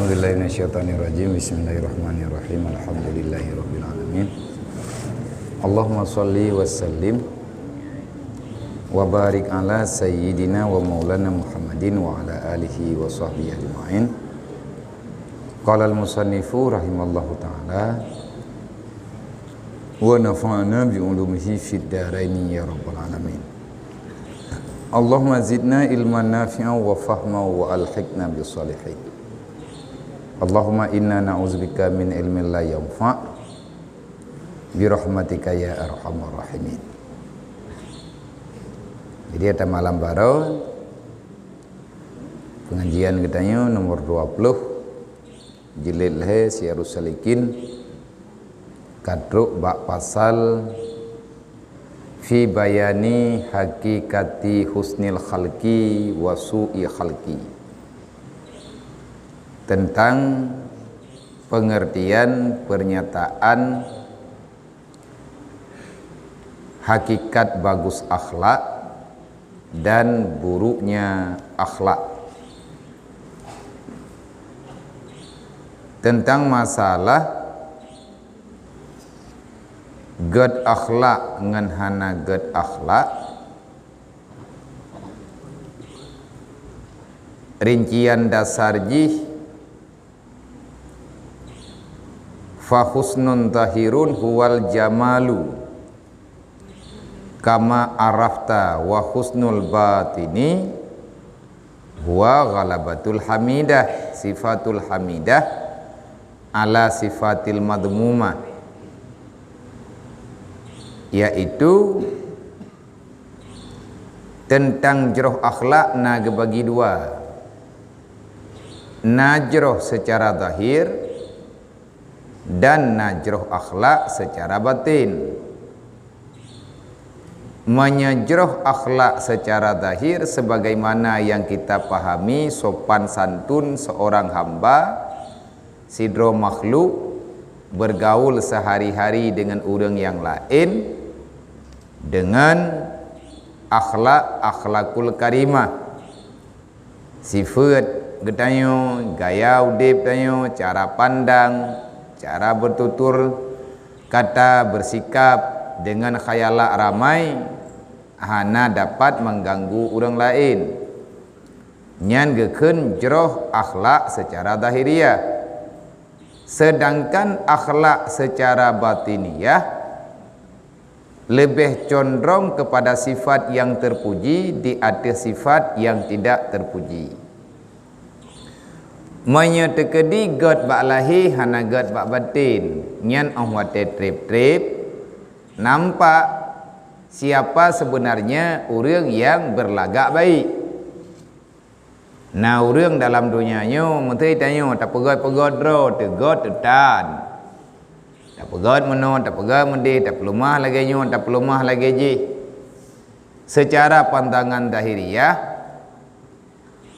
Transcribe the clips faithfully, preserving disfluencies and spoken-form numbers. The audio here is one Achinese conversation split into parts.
Bismillahirrahmanirrahim. Bismillahirrahmanirrahim. Alhamdulillahirabbil alamin. Allahumma shalli wa sallim wa barik ala sayyidina wa maulana Muhammadin wa ala alihi wa sahbihi ajma'in. Qala al-musannifu rahimallahu ta'ala wa nafa'ana bi ulumihi fid daraini ya rabbal alamin. Allahumma zidna ilman nafi'an wa fahma wa alhiqna bis salihin. Allahumma inna na'udzubika min ilmin la yanfa' bi rahmatika ya arhamar rahimin. Jadi, ata malam baroe, pengajian geutanyoe nomor dua puluh, jilid lhée, Siyarus Salikin, ka trok bak pasal fi bayani hakikati husnil khalqi wa su'i khalqi. Tentang pengertian pernyataan hakikat bagus akhlak dan buruknya akhlak. Tentang masalah gét akhlak ngon hana gét akhlak, rincian dasar jih, fa husnun zahirun huwal jamalu kama arafta, wa husnul batini huwa ghalabatul hamidah, sifatul hamidah ala sifatil madmumah, yaitu tentang jroh akhlak na geubagi dua. Na jroh seucara zahir dan na jroh akhlak seucara batin. Meunyoe jroh akhlak seucara zahir, sebagaimana nyang kita pahami, sopan santun seorang hamba, sidroe makhluk, bergaul sehari-hari dengan ureuëng nyang laén dengan akhlak, akhlakul karimah. Sifeuet geutanyoe, gaya udeb tanyoe, cara pandang, cara bertutur kata, bersikap dengan khayalak ramai hana dapat mengganggu ureuëng laén. Nyan geukheun jroh akhlak seucara zahiriah. Sedangkan akhlak seucara batiniah leubeh condrong keupada sifat nyang teupuji di ateueh sifat nyang tidak teupuji. Meunyoe teukeudi gét bak lahé hana gét bak baten, nyan óh watée treb-treb, nampak siapa sebenarnya ureuëng nyang beulagak baik. Na ureuëng dalam donya nyoe, meuteuh tanyoe, tapeugét-peugét droe, teugét teutan. Tapeugét meunoe, tapeugét meudeh, tapeuleumah lagée nyoe, tapeuleumah lagée jih. Seucara pandangan zahiriah,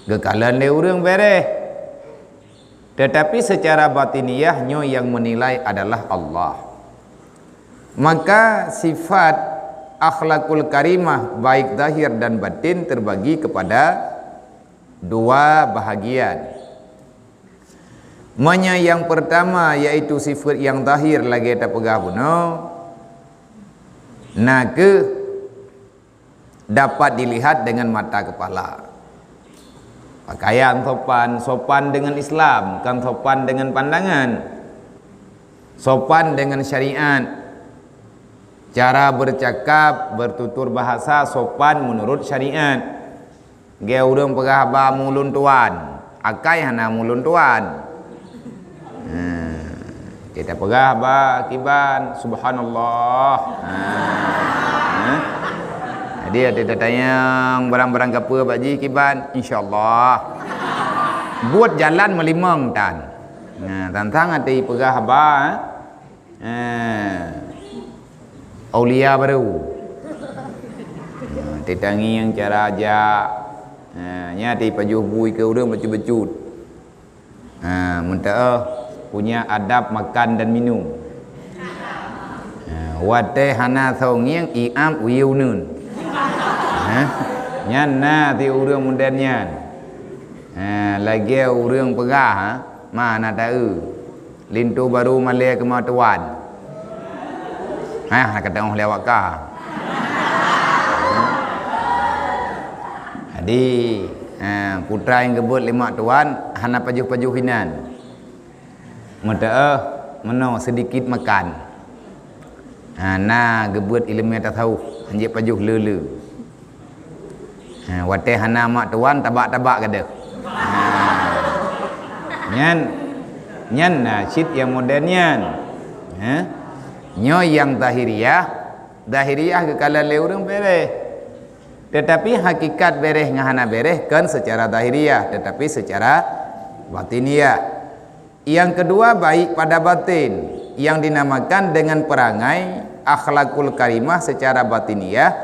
geukalon lé ureuëng béréh. Tetapi seucara batiniah nyoe nyang meunilai adalah Allah. Maka sifat akhlakul karimah baik zahir dan batin terbagi kepada dua bahagian. Meunyoe nyang peurtama, yaitu sifeuet nyang zahir lagée tapeugah bunoe, na kheueh dapat dilihat dengan mata kepala. Pakaian sopan, sopan dengan Islam, bukan sopan dengan pandangan. Sopan dengan syariat. Cara bercakap, bertutur bahasa sopan menurut syariat. Geu ureuëng peugah haba mulon tuan, akai hana mulon tuan. Nah, kita peugah haba kiban, subhanallah. Nah, jadi ada datang barang-barang kapa bak jih kiban, insyaallah. Buet jalan meulimong tan. Nah, tantang hati peugah haba, eh. Eh, aulia baru. Ya, tetangieng cara aja. Ha, nya di pajoh bui ke ureuëng bacut-bacut. Ha, meunteuoh punya adab makan dan minum. Ha, watée hana songieng iam uyeu neun. Ha, nyan na ti ureuëng mudan nyan. Ha, lagée ureuëng peugah, ha, Ma na taeu, linto barô malèe keu mak tuan. Hah, na kateu'oh lé awak ka. Jadi, ha, putra nyang geubeuet lé mak tuan hana pajoh-pajoh inan. Meuteu'oh meunoe seudikit makan. Ha, na geubeuet ileumèe tasawuf, hanjeuet pajoh le-le. Ha, watèe hana mak tuan, tabak-tabak gadôh. Ha. Nyan, nyan na cit nyang modern nyan. Ha? Nyoe nyang zahiriyah, zahiriyah geukalon lé ureueng bèrèh. Tetapi hakikat bèrèh ngon hana bèrèh kon secara zahiriyah, tetapi secara batiniyah. Yang kedua, baik pada batin, yang dinamakan dengan perangai akhlakul karimah secara batiniyah,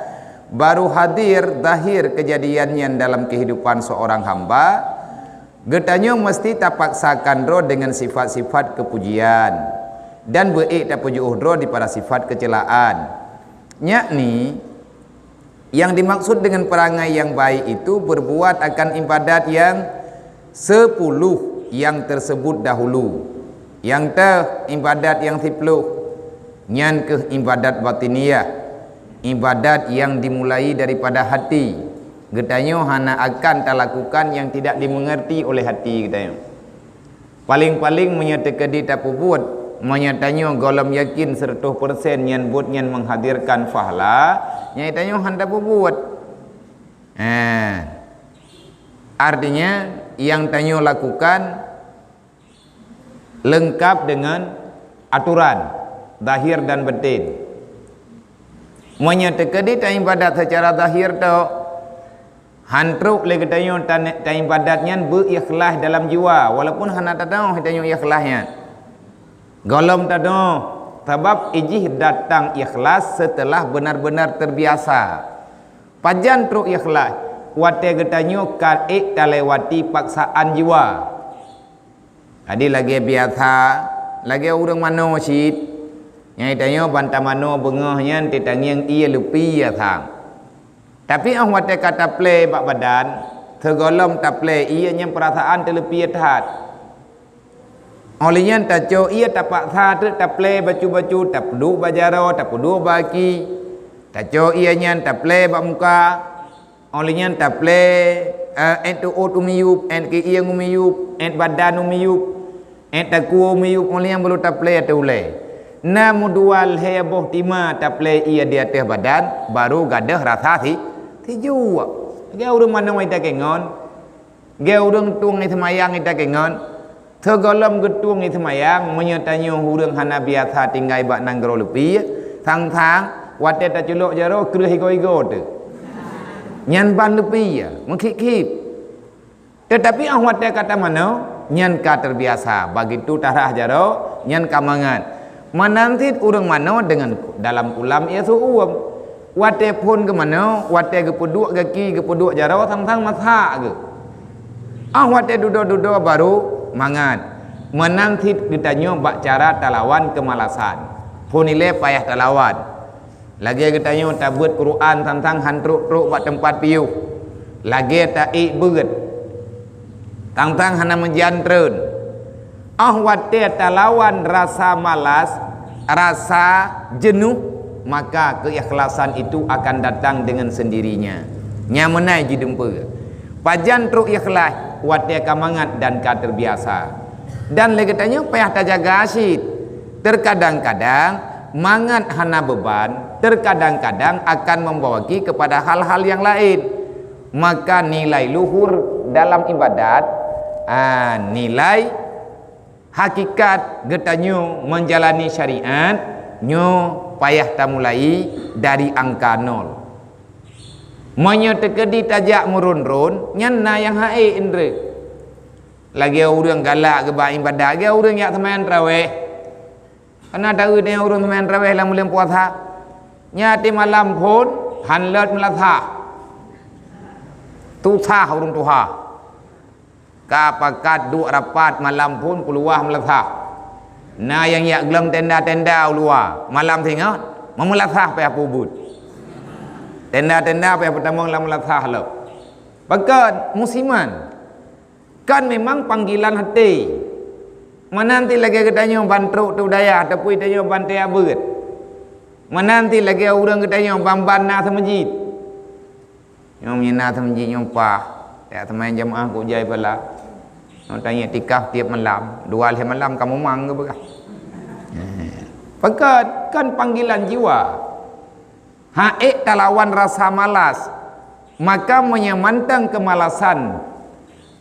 baru hadir zahir kejadian nyan dalam kehidupan seorang hamba, geutanyoe mesti tapaksakan droe dengan sifat-sifat kepujian dan beu-ék tapeujeuôh droe dipada sifat kecélaan. Yakni, yang dimaksud dengan perangai yang baik itu berbuat akan ibadat yang sepuluh yang tersebut dahulu. Nyang teuh ibadat nyang siplôh, nyan keuh ibadat batiniyah, ibadat yang dimulai daripada hati. Geutanyoe hana akan talakukan yang tidak dimengerti oleh hati geutanyoe. Paléng-paléng meunyoe teukeudi tapeubuet, meunyoe tanyoe gohlom yakin seratus persen nyan buet nyan menghadirkan pahala, nyan tanyoe han tapeubuet. Eh, artinya, yang tanyoe lakukan lengkap dengan aturan zahir dan batin. Meunyoe teukeudi taibadat secara zahir tok, han trok lé geutanyoe ta-, taibadat nyan beu ikhlas dalam jiwa, walaupun hana tadong geutanyoe ikhlas nyan. Gohlom tadong, sabab ijih datang ikhlas setelah benar-benar terbiasa. Pajan trok ikhlas? Watèe geutanyoe ka ék talewati paksaan jiwa. Jadi lagèe biasa, lagèe ureueng manoe cit. Nyang tanyoe ban tamanoe beungoh nyan teutangieng ié leupie sang. Tapi 'oh watèe ka taplè bak badan, sigohlom taplè ié nyan peurasaan teuleupie that. Óh lheueh nyan tacok ié tapaksa treuk taplè bacut-bacut, tapeuduek bak jaroe, tapeuduek bak aki. Tacok ié nyan taplè bak muka. Óh lheueh nyan taplè, eh, 'et teuôt u miyueb, 'et keuieng u miyueb, 'et badan u miyueb, 'et takue u miyueb, óh lheueh nyan baru taplè ateueh ulèe. Na meudua lhèe boh tima taplè ié di ateueh badan, baru gadôh rasa si, sijuek. Lagèe ureueng manoe ita keu ngon, lagèe ureueng tueng ié seumayang ita keu ngon. Sigohlom geutueng ié seumayang, meunyoe tanyoe ureueng hana biasa tinggai bak nanggroe leupie, sang-sang watèe taculok jaroe kreueh igoe-igoe teuh. Nyan ban leupie, meukhip-khip. Teutapi 'oh watèe ka tamanoe, nyan ka terbiasa. Bagitu tarhah jaroe, nyan ka mangat. Meunan cit ureueng manoe deungon dalam kulam ié seu-uem. Watèe phôn geumanoe, watèe geupeuduek gaki, geupeuduek jaroe, sang-sang masak geuh. 'Oh watèe dudoe-dudoe baru mangat. Meunan cit geutanyoe bak cara talawan keumalasan. Phôn ilèe payah talawan. Lagèe geutanyoe tabeuet Quran sang-sang han trok-trok bak teumpat piôh. Lagèe taék beuet. Sang-sang hana meujan treun. 'Oh watèe talawan rasa malas, rasa jenuh, maka keikhlasan itu akan datang dengan sendirinya. Nyan meunan jideumpeu. Pajan trok ikhlas? Watèe ka mangat dan ka terbiasa. Dan lé geutanyoe payah tajaga cit. Terkadang-kadang mangat hana beuban, terkadang-kadang akan membawa ki kepada hal-hal yang lain. Maka nilai luhur dalam ibadat, ah, nilai hakikat geutanyoe menjalani syariat, nyoe payah tamulai dari angka nol. Meunyoe teukeudi tajak meuron-ron, nyan na nyang ha'é indré. Lagèe ureueng galak geuba ibadat, lagèe ureueng jak seumayang tarawèh. Kana taeu nyan ureueng seumayang tarawèh lam buleuen puasa. Nyan até malam phôn, han lôt meulasah. Tusah ureueng tuha. Ka pakat duek rapat malam phôn keuluwa meulasah. Na nyang jak glöng tenda-tenda u luwa, malam singoh, meumeulasah payah peubuet. Tenda-tenda payah peutamong lam meulasah lom. Pakon? Musiman. Kan memang panggilan até. Meunan cit lagée geutanyoe ban trok teuh u dayah, tapi tanyoe ban tajak beuet. Meunan cit lagée ureuëng geutanyoe ban-ban na seumeujid. Nyoe meunyoe na seumeujid nyoe paih, tajak seumayang jeumaáh keu jai pala. Nyoe tanyoe iktikaf tieb malam, dua lhée malam ka mumang geupeugah. Pakon, kon panggilan jiwa. Hak ék talawan rasa malas, maka meunyoe mantong keumalasan,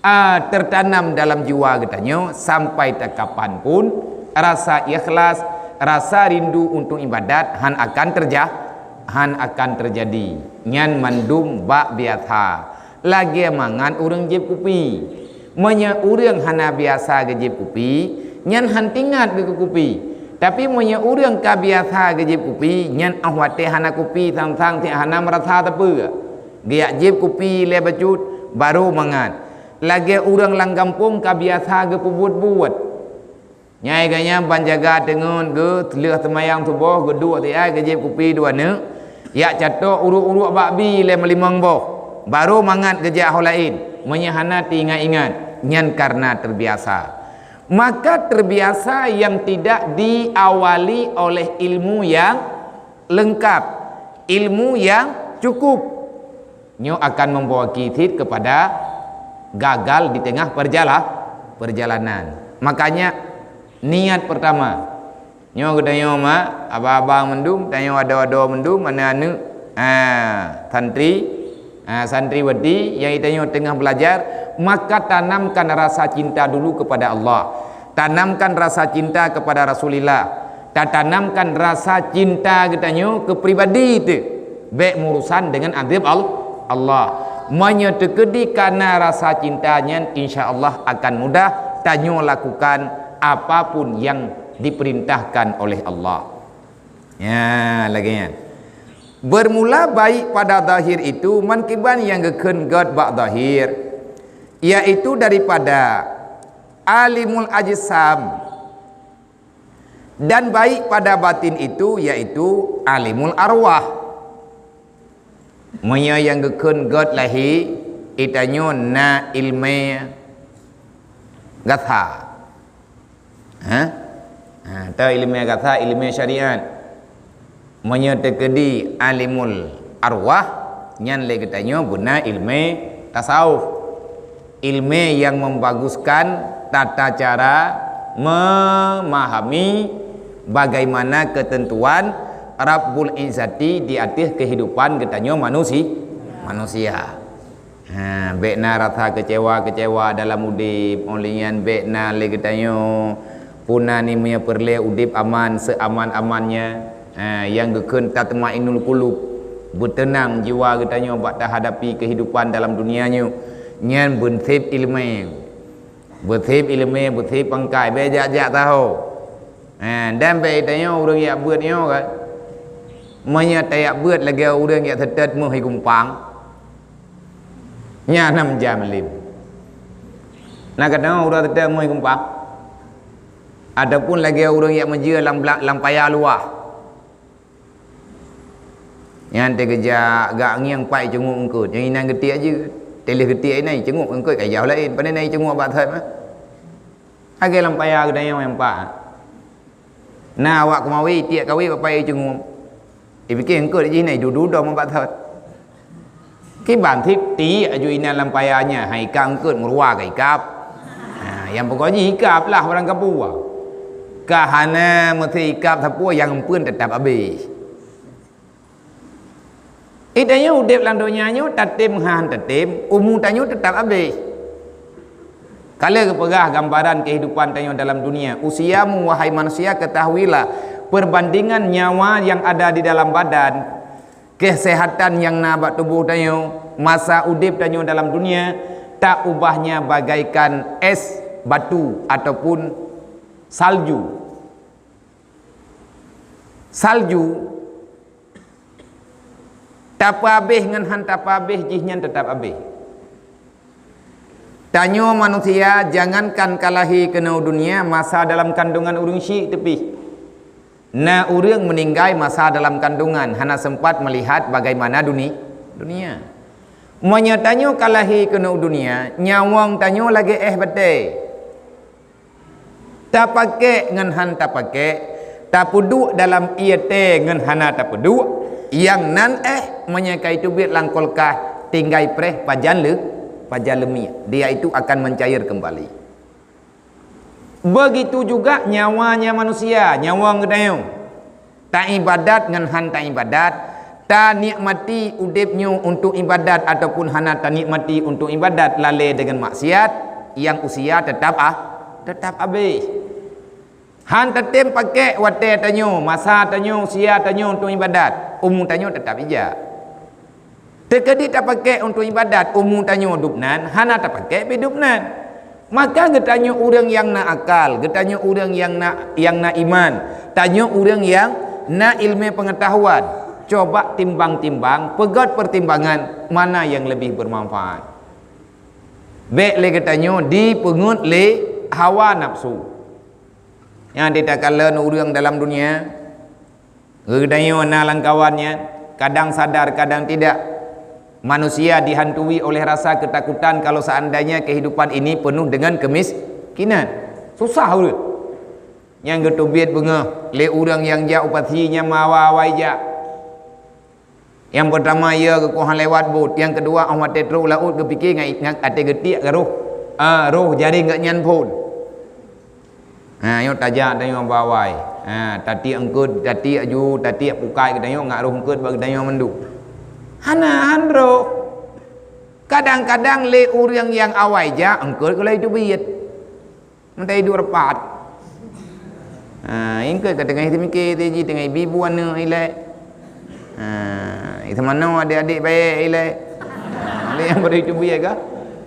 a, teutanam dalam jiwa geutanyoe, sampai takapan pun rasa ikhlas, rasa rindu untuk ibadat hán akan terja-, hán akan teujadi. Nyan mandum bak biasa. Lagée mangat ureuëng jieb kupi. Meunyoe ureuëng hana biasa geujieb kupi, nyan hán teuingat geuh keu kupi. Tapi meunyoe ureuëng ka biasa geujieb kupi, nyan óh watée hana kupi sang-sang cit hana meurasa sapeue. Geujak jieb kupi lé bacut, barô mangat. Lagée ureuëng lam gampông ka biasa geupeubuet-buet. Nyan geuhnyan ban jaga teungeut geuh, lheueh seumayang suboh geuduek siat geujieb kupi dua neuk, jak catok uruk-uruk bak bi lé meulimong boh, barô mangat geujak ho laén, meunyoe hana teuingat-ingat, nyan kareuna teubiasa. Maka teubiasa nyang tidak diawali oleh ilmu nyang leungkab, ilmu nyang cukup. Nyoe akan membawa ki cit kepada gagal di tengah perjala-, perjalanan. Makanya niat pertama. Nyoe geutanyoe mak, abang-abang mandum, tanyoe adoe-adoe mandum, aneuk-aneuk, ha, santri, ha, santriwati nyang geutanyoe teungoh belajar, maka tanamkan rasa cinta dulu kepada Allah. Tanamkan rasa cinta kepada Rasulullah. Tatanamkan rasa cinta geutanyoe keu pribadi teuh. Bék meurusan deungon azab Al-, Allah. Meunyoe teukeudi kana rasa cinta nyan, insya Allah akan mudah tanyoe lakukan apapun nyang diperintahkan oleh Allah. Ya, lagée nyan. Bermula baik pada zahir itu, meukiban nyang geukheun gét bak zahir, yaitu daripada alimul ajsam. Dan baik pada batin itu, yaitu alimul arwah. Meunyoe nyang geukheun gét lahé, geutanyoe na ileumé gasa. Ha? Ha, atau ileumé gasa, ileumé syariat. Meunyoe teukeudi alimul arwah, nyan lé geutanyoe beuna ileumé tasawuf. Ileumé nyang membaguskan tata cara memahami bagaimana ketentuan Rabbul Izzati di ateueh kehidupan geutanyoe manusi-, manusia. Ha, bék na rasa keucewa-keucewa dalam udeb, óh lheueh nyan bék na lé geutanyoe puna ni meunyoe peureulée udeb aman seuaman-amannya. Ha, nyang geukheun tatmainnul qulub, beuteunang jiwa geutanyoe bak tahadapi keuhidupan dalam dunia nyoe. Nyan beuseb ileumé. Beuseb ileumé, beuseb pangkai, bék jak-jak taho. Ha, dan bék geutanyoe ureuëng jak beuet nyoe kan. Meunyoe tajak beuet lagée ureuëng jak seutôt meuh i kumpang, nyan na meujan malem. Na geutanyoe ureuëng seutôt meuh i kumpang? Ataupun lagée ureuëng jak meujeuet lam bla-, lam paya luwah? Nyan teukeujak gak ngieng pat i cunguek eungkôt, nyang inan geutiek jeuet. Teuh lheueh geutiek inan i cunguek eungkôt ka i jauh laén, pane na i cunguek bak thot mah. Lagée lam paya geutanyoe nyang pat. Na awak keumawe tiek kawé bak paya i cunguek. Ipike eungkôt jih na iduek-duek dom bak thot. Kiban tiek-tiek aju inan lam paya nyan, hai ikab eungkôt meuruwa ka ikab. Ha, nyang pokok jih ikab lah barang kapeue. Ka hana meusti ikab sapeue nyang eumpeuen teutap abéh. Geutanyoe udeb lam donya nyoe tatem han tatem, umu tanyoe teutap abéh. Ka lheueh geupeugah gambaran kehidupan tanyoe dalam dunia. Usiamu, wahai manusia, ketahuilah, perbandingan nyawa yang ada di dalam badan, kesehatan nyang na bak tuboh tanyoe, masa udeb tanyoe dalam dunia, tak ubahnya bagaikan es batu ataupun salju. Salju tapeuabéh ngon han tapeuabéh jih nyan teutap abéh. Tanyoe manusia jangankan ka lahé keunoe dunia, masa dalam kandungan ureuëng syik teupih. Na ureuëng meuninggai masa dalam kandungan, hana sempat melihat bagaimana duni-, dunia. Meunyoe tanyoe ka lahé keunoe dunia, nyawöng tanyoe lagée éh batée. Tapakék ngon han tapakék, tapeuduek dalam ié tée ngon hana tapeuduek, nyang nan éh meunyoe ka iteubiet lam kulkas, tinggai preh pajan le, pajan leumiek, dia itu akan mencair kembali. Begitu juga nyawanya manusia, nyawa geutanyoe. Taibadat ngon han taibadat, tanikmati udeb nyoe untuk ibadat ataupun hana tanikmati untuk ibadat, lalée deungon maksiat, nyang usia teutap ah, teutap habéh. Han tatem pakék watée tanyoe, masa tanyoe, usia tanyoe untuk ibadat, umu tanyoe teutap ija. Teukeudi tapakék untuk ibadat, umu tanyoe dub nan, hana tapakék pih dub nan. Maka geutanyoe ureuëng nyang na akal, geutanyoe ureuëng nyang na, nyang na iman, tanyoe ureuëng nyang na ileumé peungeutahuan. Coba timbang-timbang, peugét peutimbangan mana nyang leubeh beumanfaat. Bék lé geutanyoe jipeungét lé hawa nafsu. Nyang teuka lé ureuëng dalam dunia, geutanyoe na lam kawan nyan, kadang sadar, kadang tidak. Manusia dihantui oleh rasa ketakutan kalau seandainya kehidupan ini penuh dengan kemiskinan. Susah ureuëng. Nyang geuteubiet beungoh lé ureuëng nyang jak u pasi nyang meuawai-awai jak. Nyang peurtama, ia geukoh lewat buet. Nyang keudua, óh watée trok laôt geupike ngon, ngon até geutiek roh, ah, roh jaréng geuh nyan phon. Ha, nyoe tajak tanyoe bak awai. Ha, tatiek eungkôt, tatiek ju, tatiek pukai geutanyoe, ngat roh eungkôt bak geutanyoe mandum. Hana han roh. Kadang-kadang lé ureuëng nyang awai jak, eungkôt keuh laju teubiet. Meutai duek rapat. Ha, eungkôt ka teungoh teumike, teujih teungoh ibi bu aneuk ilée. Ha, itamanoe adék-adék bayeue ilée. Ha, lé nyang bari teubiet ka.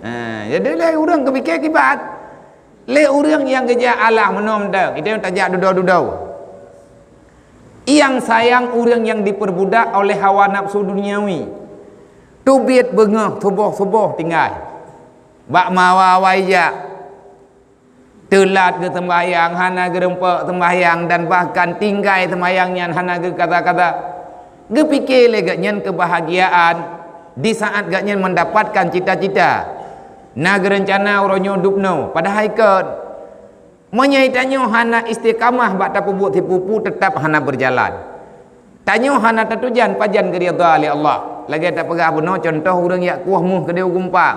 Ha, jadi lé ureuëng keupike kibat. Lé ureuëng nyang geujak alah meunoe mantong, itu nyang tajak dudoe-dudoe. Nyang sayang ureuëng nyang diperbudak oleh hawa nafsu duniawi. Teubiet beungoh suboh-suboh tinggai. Bak meuawai-awai jak. Teulat geuseumbahyang, hana geurumpok seumbahyang, dan bahkan tinggai seumbahyang nyan hana geukaza-kaza. Geupike lé geuhnyan keubahgiaan di saat geuhnyan mendapatkan cita-cita. Na geureuncana uroe nyoe dubnoe, padahai kon. Meunyoe tanyoe hana istiqamah bak tapeubuet sipeue-peue, teutap hana beujalan. Tanyoe hana tatujan pajan geuridha lé Allah. Lagée tapeugah bunoe, cuntoh ureuëng jak kueh méuh keudéh u gumpang.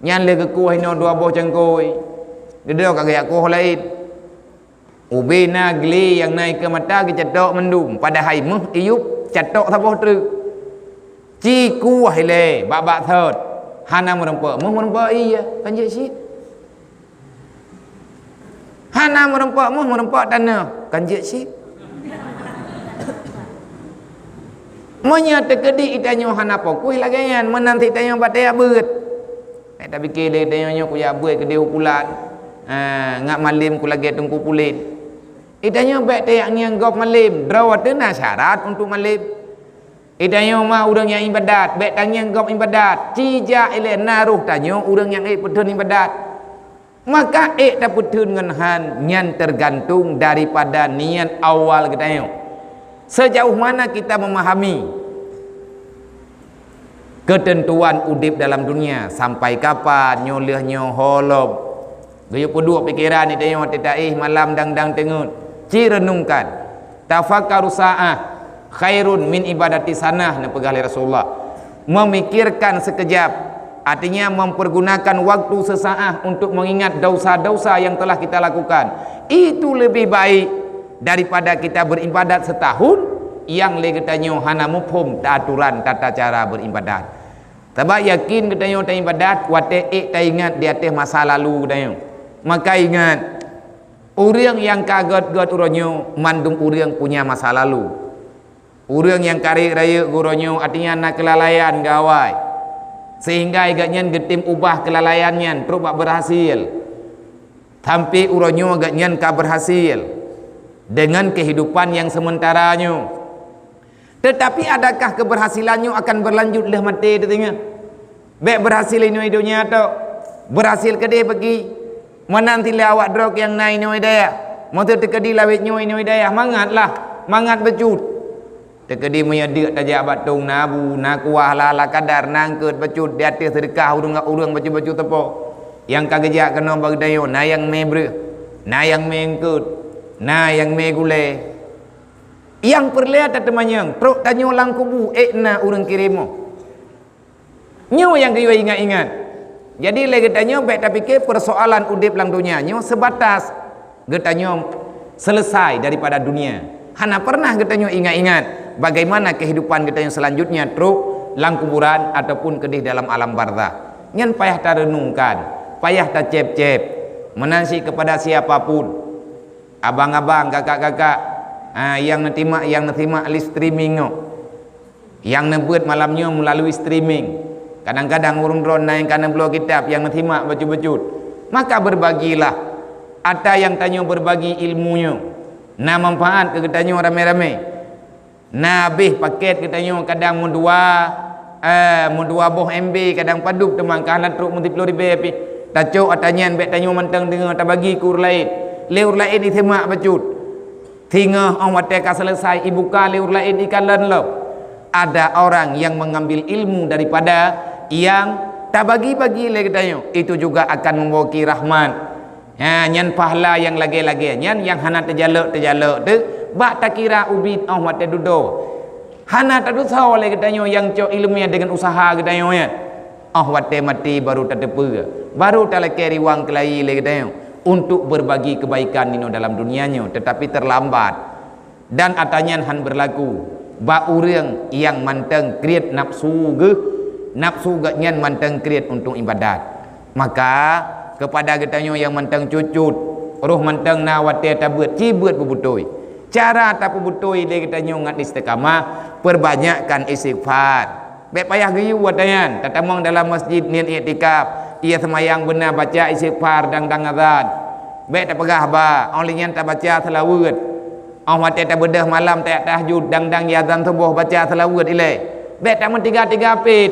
Nyan lé geukueh inoe dua boh cangkôi. Dudoe ka geujak kueh laén. Ubé na glé nyang na ikeue mata geucatok mandum, padahai méuh iyueb catok saboh treuk. Ci kueh ilée bak-bak sot. Hana meurumpok méuh, meurumpok ié, kan jeuet cit. Hana meurumpok méuh, meurumpok tanoh, kan jeuet cit. Meunyoe teukeudi itanyoe hana fokus lagée nyan, meunan cit tanyoe batée jak beuet. Bék tapike lé tanyoe nyoe kujak beuet keudéh u pulan, ah, ngat malem kulagée teungku pulen. Itanyoe bék tajak ngieng gob malem, droe teuh na syarat untuk malem. Itanyoe ma ureuëng nyang ibadat, bék tangieng gob ibadat. Ci jak ilée na roh tanyoe ureuëng nyang ék peutheun ibadat. Maka ék tapeutheun ngon han nyan teugantung daripada niat awal geutanyoe. Sejauh mana kita memahami keuteuntuan udeb dalam dunia, sampai kapan nyoe lheueh nyoe holom. Geuyue peuduek pikeran di tanyoe watée taéh malam dang-dang teungeut. Ci reunungkan. Tafakkaru sa'ah khairun min ibadati sanah, neupeugah lé Rasulullah. Memikirkan sekejap, artinya mempergunakan waktu sesaat untuk mengingat dosa-dosa yang telah kita lakukan. Itu lebih baik daripada kita beribadat setahun yang lé geutanyoe hana muphom aturan tata cara beribadat. Sabab yakin geutanyoe taibadat watée ék taingat di ateueh masa lalu geutanyoe. Maka ingat, ureuëng nyang ka gét-gét uroe nyoe, mandum ureuëng punya masa lalu. Ureuëng nyang ka rayeuk-rayeuk uroe nyoe, artinya na keulalaian geuawai, sehingga gobnyan geutem ubah keulalaian nyan trok bak beurhasil. Sampai uroe nyoe gobnyan ka beurhasil deungon keuhidupan nyang seumeutara nyoe. Teutapi adakah keubeurhasilan nyoe akan beulanjut lheueh maté teuh teungoh? Bék beurhasil inoe donya tok, beurhasil keudeh bagi. Meunan tilée awak droe nyang na inoe dayah. Meuseu teukeudi lawét nyoe inoe dayah, mangat lah, mangat beucut. Teukeudi meunyoe deuk tajak bak tong na bu, na kuah ala-ala kadar, na eungkôt beucut di ateueh seudeukah ureuëng-ureuëng bacut-bacut teupok. Nyang ka geujak keunoe bak geutanyoe, na nyang mé breueh. Na nyang mé eungkôt, na nyang mé gulée. Nyang peureulée tateumanyong, trok tanyoe lam kubu, ék na ureuëng kirém. Nyoe nyang geuyue ingat-ingat. Jadi lé geutanyoe bék tapike peusoalan udeb lam donya nyoe seubatas geutanyoe seuleusai daripada dunia. Hana pernah geutanyoe ingat-ingat bagaimana kehidupan geutanyoe selanjutnya trok lam kuburan ataupun keudeh dalam alam barzakh. Nyan payah tareunungkan, payah tacép-cép. Meunan cit keupada siapa pun, abang-abang, kakak-kakak, ha, nyang neutimak, nyang neusimak live streaming nyoe. Nyang neubeuet malam nyoe meulalui streaming. Kadang-kadang ureuëng droe na nyang ka neubloe kitab nyang neusimak bacut-bacut. Maka beurbagilah. Ata nyang tanyoe beurbagi ilmu nyoe, na manfaat keu geutanyoe ramé-ramé. Na habéh pakét geutanyoe kadang meudua, eh, meudua boh M B kadang padub teuma ka hana trok meusiploh ribée pih. Tacok ata nyan bék tanyoe mantong deungoe tabagi keu ureuëng laén. Lé ureuëng laén isimak bacut. Singoh óh watée ka seuleusai ibuka lé ureuëng laén ikalon lom. Ada orang yang mengambil ilmu daripada yang tabagi-bagi lé geutanyoe, itu juga akan membawa ki rahmat. Ha, nyan pahala nyang lagée-lagée nyan nyang hana teujalok-teujalok teuh bak takira ubit óh watée dudoe. Hana tadusoe lé geutanyoe nyang cok iéleumé deungon useuha geutanyoe nyan. Óh watée maté baru tateupeue, baru talakée riwang keulayi lé geutanyoe untuk beurbagi keubaikan inoe dalam dunia nyoe, teutapi teurlambat. Dan ata nyan hán beurlaku bak ureuëng nyang mantong kriet nafsu geuh, nafsu gobnyan mantong kriet untuk iébadat. Maka, keupada geutanyoe nyang mantong cut-cut, roh mantong na watée tabeuet, ci beuet beubeutôi. Cara tapeubeutôi lé geutanyoe ngon istiqamah, peubanyakkan istighfar. Bék payah geuyue ata nyan, tatamong dalam masjid niet iktikaf, ie seumayang beuna baca istighfar dang-dang azan. Bék tapeugah haba, óh lheueh nyan tabaca seulaweuet. Óh watée tabeudôh malam tajak tahajud dang-dang ie azan suboh baca seulaweuet ilée. Bék tameuteugah-teugah pét.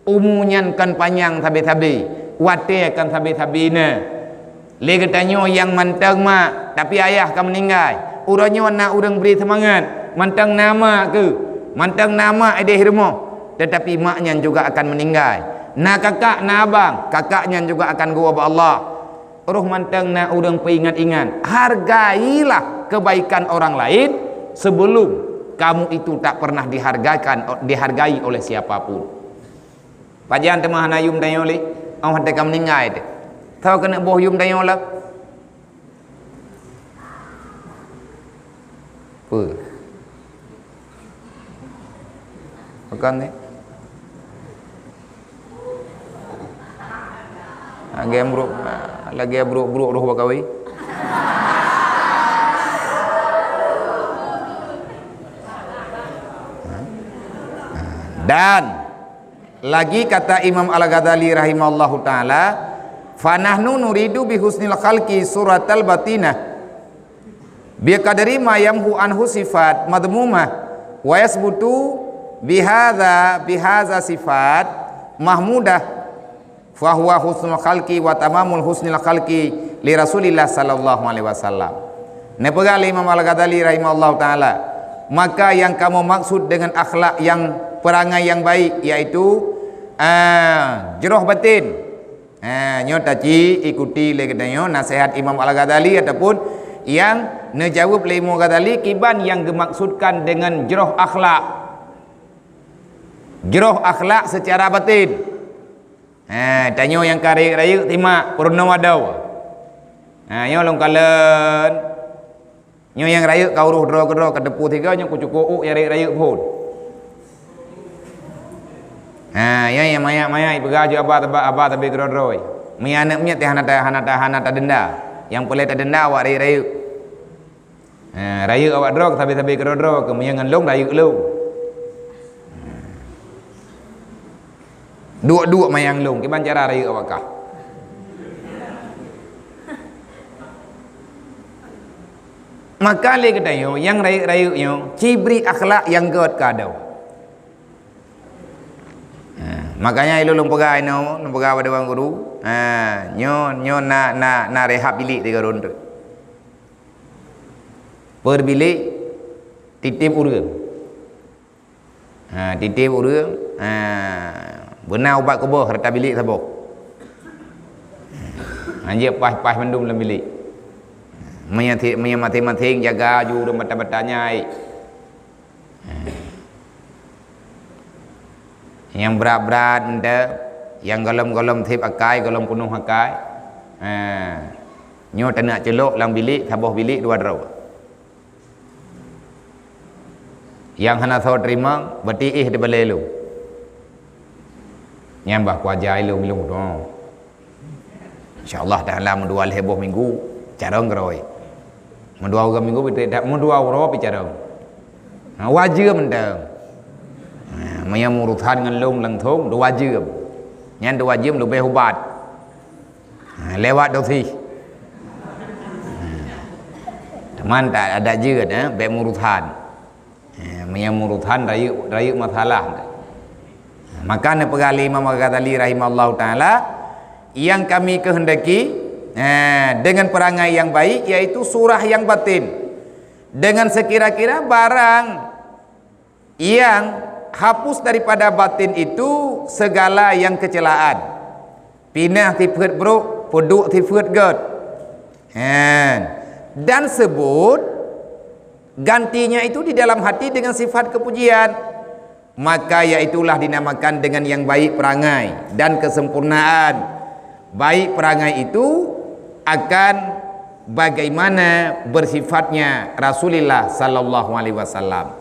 Umu nyan kon panyang sabe-sabe, watée kon sabe-sabe na. Lé geutanyoe nyang mantong mak, tapi ayah ka meuninggai. Uroe nyoe na ureuëng bri seumangat, mantong na mak keuh, mantong na mak ideh rumoh, teutapi mak nyan juga akan meuninggai. Na kakak, na abang, kakak nyan juga akan geuwoe bak Allah. Roh mantong na ureuëng peuingat-ingat, hargailah kebaikan orang lain sebelum kamu itu tak pernah dihargakan, dihargai oleh siapa pun. Pajan teuma hana yum tanyoe lé, óh watée ka meuninggai teuh. Soe keuneuk boh yum tanyoe lom? Peue? Pakon ni? Lagée brok, lagée brok-brok roh bak kawé. Dan lagi kata Imam Al-Ghazali rahimahullahu taala, "Fa nahnu nuridu bi husnil khalqi suratal batinah, bi qadri ma yamhu anhu sifat madhmumah, wa yasbutu bihadza, bihadza sifat mahmudah, fa huwa husnul khalqi wa tamamul husnil khalqi li Rasulillah sallallahu alaihi wasallam." Neupeugah lé Imam Al-Ghazali rahimahullahu taala, maka yang kamu maksud dengan akhlak yang, perangai yang baik, yaitu, ah, jroh batin. Ah, nyoe taci ikuti lé geutanyoe nasihat Imam Al-Ghazali ataupun yang neujaweueb lé Imam Ghazali kiban yang geumaksudkan dengan jroh akhlak. Jroh akhlak secara batin. Ha, tanyoe nyang ka rayeuk-rayeuk simak peurunoe adoe. Ha, nyoe lôn kalon. Nyoe nyang rayeuk ka uroh droe keudroe ka teupeu sigoe nyoe kucukôp ôk nyang rayeuk-rayeuk phon. Ha, nyoe nyang manyak-manyak ipeugah ju aba, aba, aba sabe keudroe-droe. Meunyo aneuk miet teuh hana ta, hana ta, hana tadenda. Nyang peureulée tadenda awak rayeuk-rayeuk. Ha, rayeuk awak droe sabe-sabe keudroe-droe, keu meunyo ngon lôn rayeuk lôn. Duek-duek mayang lôn, kiban cara rayeuk awak kah. Maka lé geutanyoe nyang rayeuk-rayeuk nyoe cibri akhlak nyang gét keu adoe. Ha, makanya ilôn lôn peugah inoe, lôn peugah bak dewan guru. Ha, nyoe, nyoe na, na, na rehab bilék tiga ron tu. Per bilék titip ureuëng. Ha, titip ureuëng, ha, beuna ubat kuboh rata bilék saboh. Ha, jeuet paih-paih mandum lam bilék. Meunyo ti-, meunyo maséng-maséng jaga ju ureuëng bata-bata nyai. Nyang brat-brat mantong, nyang gohlom-gohlom seb akai, gohlom peunoh akai. Ha. Nyoe taneuk ceulok lam bilék, saboh bilék dua droe. Nyang hana soe teurimong, beuti éh di balée lôn. Nyan bah kuaja ilôn-ilôn tu. Insya Allah Taala meudua lhée boh minggu, carông keurôi. Meudua uroe minggu, beuti dak meudua uroe pi carông. Ha, dua jeuem mantong. Ha, meunyo meurusan ngon lôn langsong, dua jeuem. Nyan dua jeuem leubeh ubat. Ha, lewat dosis. Ha. Teuma tak ada jeuet, eh, bék meurusan. Eh, meunyo meurusan rayeuk, rayeuk masalah. Maka neupeugah lé Imam Al-Ghazali rahimahullahu taala, yang kami kehendaki, eh, dengan perangai yang baik, yaitu surah yang batin. Dengan sekira-kira barang yang hapus daripada batin itu segala yang kecelaan. Pinah sifeuet brok, peuduek sifeuet gét. Hen. Dan sebut gantinya itu di dalam hati dengan sifat kepujian. Maka yaitulah dinamakan dengan yang baik perangai dan kesempurnaan. Baik perangai itu akan bagaimana bersifatnya Rasulullah sallallahu alaihi wasallam.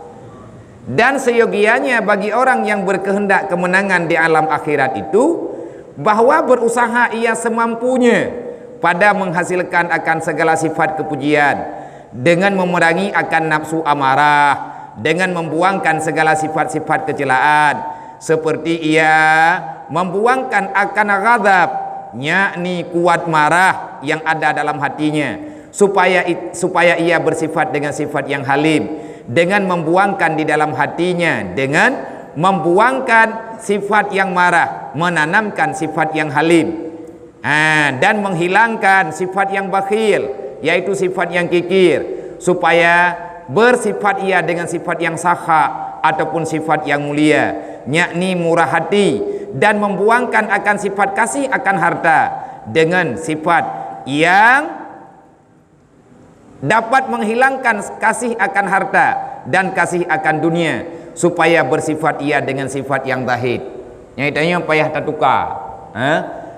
Dan seyogianya bagi orang yang berkehendak kemenangan di alam akhirat itu, bahwa berusaha ia semampunya pada menghasilkan akan segala sifat kepujian, dengan memerangi akan nafsu amarah, dengan membuangkan segala sifat-sifat kecelaan, seperti ia membuangkan akan ghadab, yakni kuat marah yang ada dalam hatinya, supaya it-, supaya ia bersifat dengan sifat yang halim, dengan membuangkan di dalam hatinya, dengan membuangkan sifat yang marah, menanamkan sifat yang halim. Ha, dan menghilangkan sifat yang bakhil, yaitu sifat yang kikir, supaya bersifat ia dengan sifat yang sakha ataupun sifat yang mulia, yakni murah hati, dan membuangkan akan sifat kasih akan harta dengan sifat yang dapat menghilangkan kasih akan harta dan kasih akan dunia, supaya bersifat ia dengan sifat yang zahid. Nyang tanyoe payah tatuka. Ha?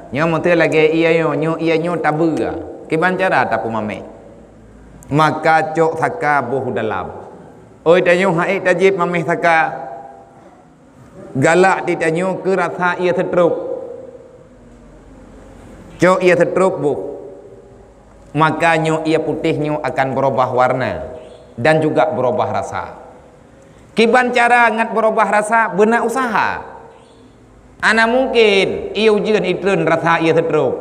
Nyoe meuteue lagée ié nyoe, nyoe ié nyoe tabeue. Kiban cara tapeumameh? Maka cok saka boh dalam. Oi tanyoe hai tajép mameh saka. Galak di tanyoe keu rasa ié seutrop. Cok ié seutrop boh. Maka nyoe ié putéh nyoe akan berubah warna dan juga berubah rasa. Kiban cara ngat berubah rasa beuna usaha. Ana mungkin ié ujeuen itreun rasa ié seutrop.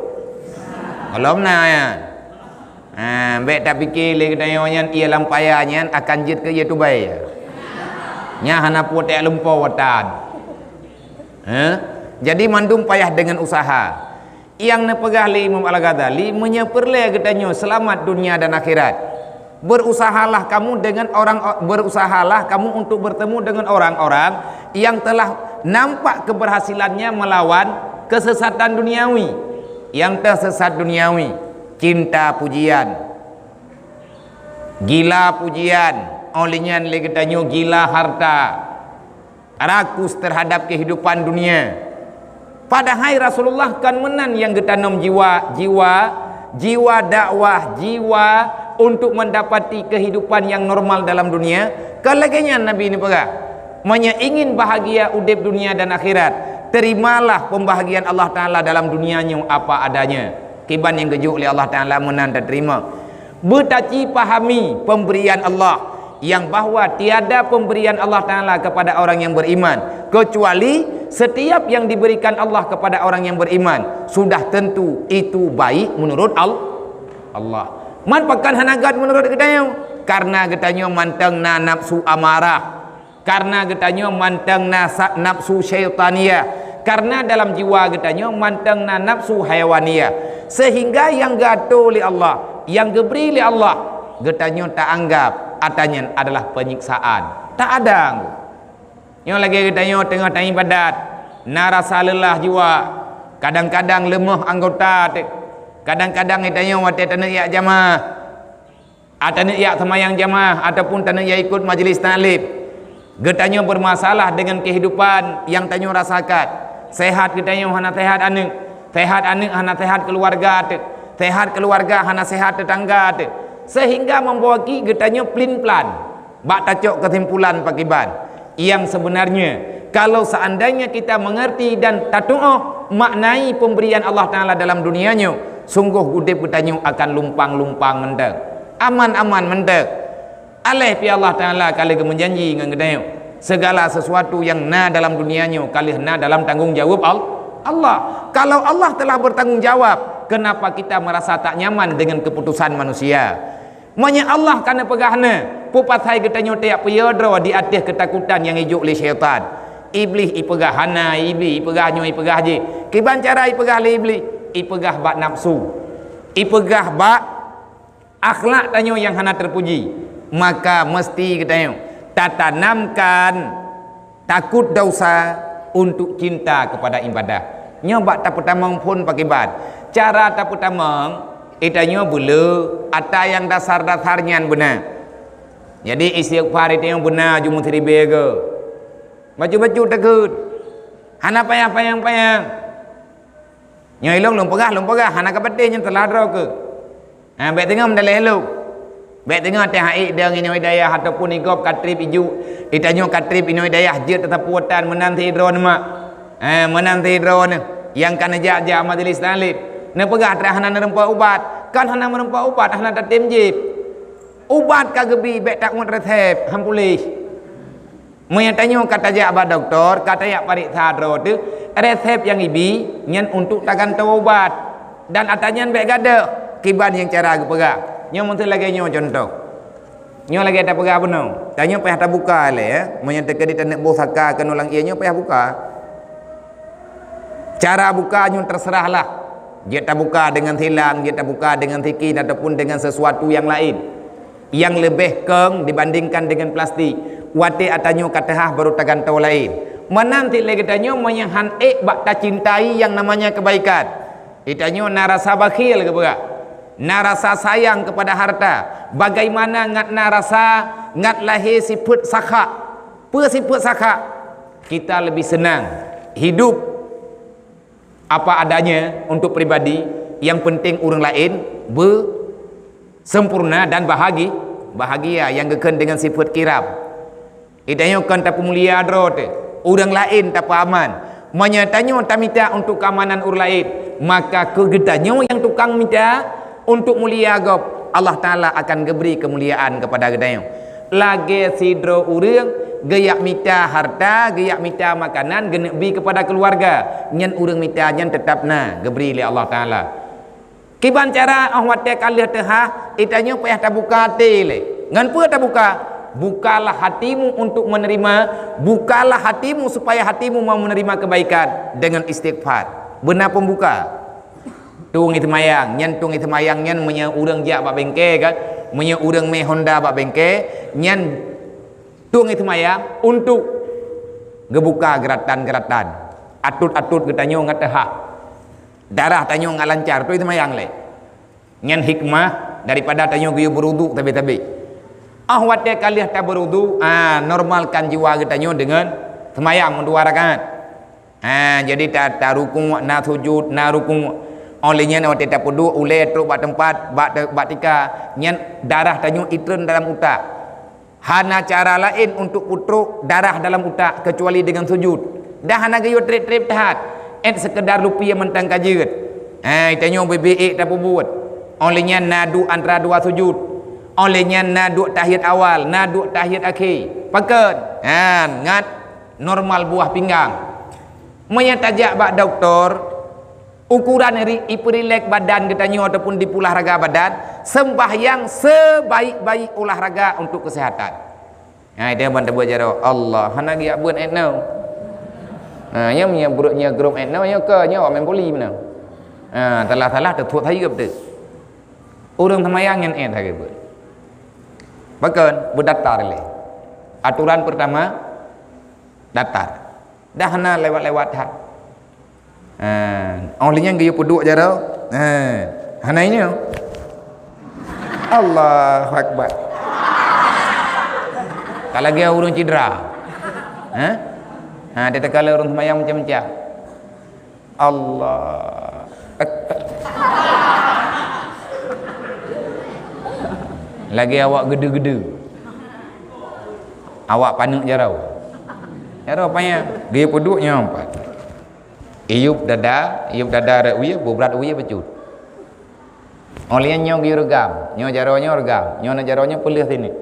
Gohlom na nyan. Ha, bék tapike lé geutanyoe nyan ié lam paya nyan akan jeuet keu ié tubai. Nyan hana putéh lumpoe watan. Ha? Jadi mandum payah dengan usaha. Nyang neupeugah lé Imam Al-Ghazali, meunyoe peureulée geutanyoe seulamat dunia dan akhirat, berusahalah kamu dengan orang, berusahalah kamu untuk bertemu dengan orang-orang yang telah nampak keberhasilannya melawan kesesatan duniawi. Nyang teusesat duniawi, cinta pujian, gila pujian, óh lheueh nyan lé geutanyoe gila harta, rakus terhadap kehidupan dunia. Padahai Rasulullah kon meunan nyang geutanom jiwa, jiwa, jiwa dakwah, jiwa untuk mendapati kehidupan yang normal dalam dunia. Kon lagée nyan Nabi neupeugah, "Meunyoe ingin bahagia udeb dunia dan akhirat, terimalah pembahagian Allah Taala dalam dunia nyoe apa adanya." Kiban nyang geujok lé Allah Taala meunan taterima. Beutaci pahami pemberian Allah, yang bahwa tiada pemberian Allah Taala kepada orang yang beriman, kecuali setiap yang diberikan Allah kepada orang yang beriman, sudah tentu itu baik menurut Al-, Allah. Man pakon hana gét menurut geutanyoe? Karena geutanyoe mantong na nafsu amarah. Karena geutanyoe mantong na sa-, nafsu syaitaniyah. Karena dalam jiwa geutanyoe mantong na nafsu hayawaniyah. Sehingga nyang geuatô lé Allah, nyang geubri lé Allah, geutanyoe taanggap ata nyan adalah penyiksaan. Tak ada. Nyoe lagée geutanyoe teungoh taibadat, na rasa leulah jiwa. Kadang-kadang leumoh anggota teuh. Kadang-kadang geutanyoe watée taneuk jak jamaah. Ataneuk jak seumayang jamaah ataupun taneuk jak ikot majlis taklim. Geutanyoe beurmasalah deungon keuhidupan nyang tanyoe rasakan. Seuhat geutanyoe hana seuhat aneuk, seuhat aneuk hana seuhat keuluwarga teuk, seuhat keuluwarga hana seuhat teutangga teuk, seuhingga membawa ki geutanyoe plin-plan bak tacok keusimpulan pakiban. Nyang sebenarnya, kalau seandainya kita mengerti dan tatuoh maknai pemberian Allah Taala dalam dunia nyoe, sungguh udeb geutanyoe akan lumpang-lumpang mantong, aman-aman mantong. Aléh pi Allah Taala ka lheueh geumeujanji ngon geutanyoe, segala sesuatu nyang na dalam dunia nyoe ka lheueh na dalam tanggong jaweueb Al-, Allah. Kalau Allah telah bertanggung jawab, kenapa kita merasa tak nyaman dengan keputusan manusia? Meunyoe Allah ka neupeugah na, peue pasai geutanyoe tajak peuyo droe di ateueh keutakutan nyang ijok lé syaitan? Iblih ipeugah hana, Iblih ipeugah nyoe, ipeugah jih. Kiban cara ipeugah lé Iblih? Ipeugah bak nafsu. Ipeugah bak akhlak tanyoe nyang hana teupuji. Maka meusti geutanyoe tatanamkan takot dosa untuk cinta kepada ibadah. Nyoe bak tapeutamong phon pakiban. Cara tapeutamong, geutanyoe beuleu ata nyang dasar-dasar nyan beuna. Jadi istighfar geutanyoe beuna ju meusiribèe go. Bacut-bacut takot. Hana payah panyang-panyang. Nyoe ilong lôn peugah, lôn peugah, hana ka patéh nyan teulah droe keuh. Ha, bèk teungoh meudaleh lôn. Bèk teungoh teuh hai dong inoe dayah ataupun igob ka trép iju, geutanyoe ka trép inoe dayah jeuet teusapu atan meunan sidroe neuh mak. Ha, meunan sidroe neuh nyang ka neujak-jak majlis taklim. Neupeugah teuh hana neureumpok ubat, kan hana meureumpok ubat hana tatem jieb. Ubat ka geubi bèk tauet resep, han puléh. Meunyoe tanyoe ka tajak bak dokto, ka tajak pareksa droe teuh, resep nyang ibi nyan untuk tagantoe ubat. Dan ata nyan bèk gadôh, kiban nyang cara geupeugah. Nyoe meuseue lagèe nyoe cuntoh. Nyoe lagèe tapeugah bunoe. Tanyoe payah tabuka lé, ya. Meunyoe teukeudi taneuk boh saka keunoe lam ié nyoe payah buka. Cara buka nyoe terserahlah. Jeuet tabuka deungon silang, jeuet tabuka deungon sikin ataupun deungon sesuatu nyang laén nyang leubeh kong dibandingkan deungon plastik. Watèe ata nyoe ka teuhah baru tagantoe laén. Meunan cit lé geutanyoe meunyoe han ék bak tacintai nyang namanya kebaikan. Geutanyoe na rasa bakhil geupeugah, na rasa sayang kepada harta. Bagaimana ngat na rasa, ngat lahé sifeuet sakha. Peue sifeuet sakha? Kita lebih senang hidup apa adanya untuk pribadi, yang penting ureueng laén beusempurna dan bahagi-, bahagia, nyang geukheun deungon sifeuet kiram. Geutanyoe kon tapeumulia droe teuh, ureueng laén tapeuaman. Meunyoe tanyoe tamita untuk keamanan ureueng laén, maka keu geutanyoe nyang tukang mita untuk mulia gob, Allah Taala akan geubri keumuliaan keupada geutanyoe. Lagèe sidroe ureueng geujak mita harta, geujak mita makanan, geuneuk bi keupada keuluwarga, nyan ureueng mita nyan teutab na geubri lé Allah Taala. Kiban cara, 'oh watèe ka lheueh teuhah, geutanyoe payah tabuka até lé. Ngon peue tabuka? Bukalah hatimu untuk menerima, bukalah hatimu supaya hatimu mau menerima kebaikan dengan istighfar. Beuna pembuka. Tueng seumayang, nyan tueng seumayang nyan meunyoe ureueng jak bak bengke kan, meunyoe ureueng mé Honda bak bengke, nyan tueng seumayang untuk geubuka geuratan-geuratan, atot-atot geutanyoe ngat teuhah. Darah tanyoe ngat lancar, tueng seumayang lé. Nyan hikmah daripada tanyoe geuyue beuruduk sabé-sabé. 'Oh watèe ka lheueh tabeuruduk, ah, normalkan jiwa geutanyoe deungon seumayang meudua rakaat. Ha, jadi ta-, tarukuk, na sujud, na rukuk. 'Oh lheueh nyan watèe tapeuduek, ulèe trok bak teumpat, bak te-, bak tika, nyan darah tanyoe itreun dalam utak. Hana cara laén untuk peutrok darah dalam utak keucuali deungon sujud. Dan hana geuyue trép-trép that, 'et seukeudar lupie mantong ka jeuet. Ha, tanyoe beu-beu ék tapeubuet. 'Oh lheueh nyan na duek antara dua sujud. 'Oh lheueh nyan na duek tahiyat awal, na duek tahiyat akhé. Pakon? Ha, ngat normal buah pinggang. Meunyoe tajak bak dokto, ukuran ri-, ipeurilek badan geutanyoe ataupun dipulah raga badan, sembahyang sebaik-baik olahraga untuk kesehatan. Ha, itu yang ban tabuet jaroe. Allah, hana geujak beuet 'et nyoe. Ha, nyoe meunyoe brok nyoe grop 'et nyoe, nyoe keu nyoe awak main boli meunan. Ha, salah-salah teutuek sayeup tu. Ureueng seumayang nyan 'et lagèe beuet. Pakon? Beudatar lé. Aturan pertama, datar. Dah hana lewat-lewat that. Ha, 'oh lheueh nyan geuyue peuduek jaroe. Ha, hana inyoe. Allahu Akbar. Ka lagée ureuëng cidra. Ha? Ha, teuka lé ureuëng seumayang macam-macam. Allah. Lagée awak gede-gede. Awak paneuk jaroe. Jaroe panyang. Geupeuduek nyoe empat. Iyup dada, iyup dada rot wie, bubrat wie bacut. Óh lheueh nyoe geuyue reugam, nyoe jaroe nyoe reugam, nyoe na jaroe nyoe peuleueh sineuk.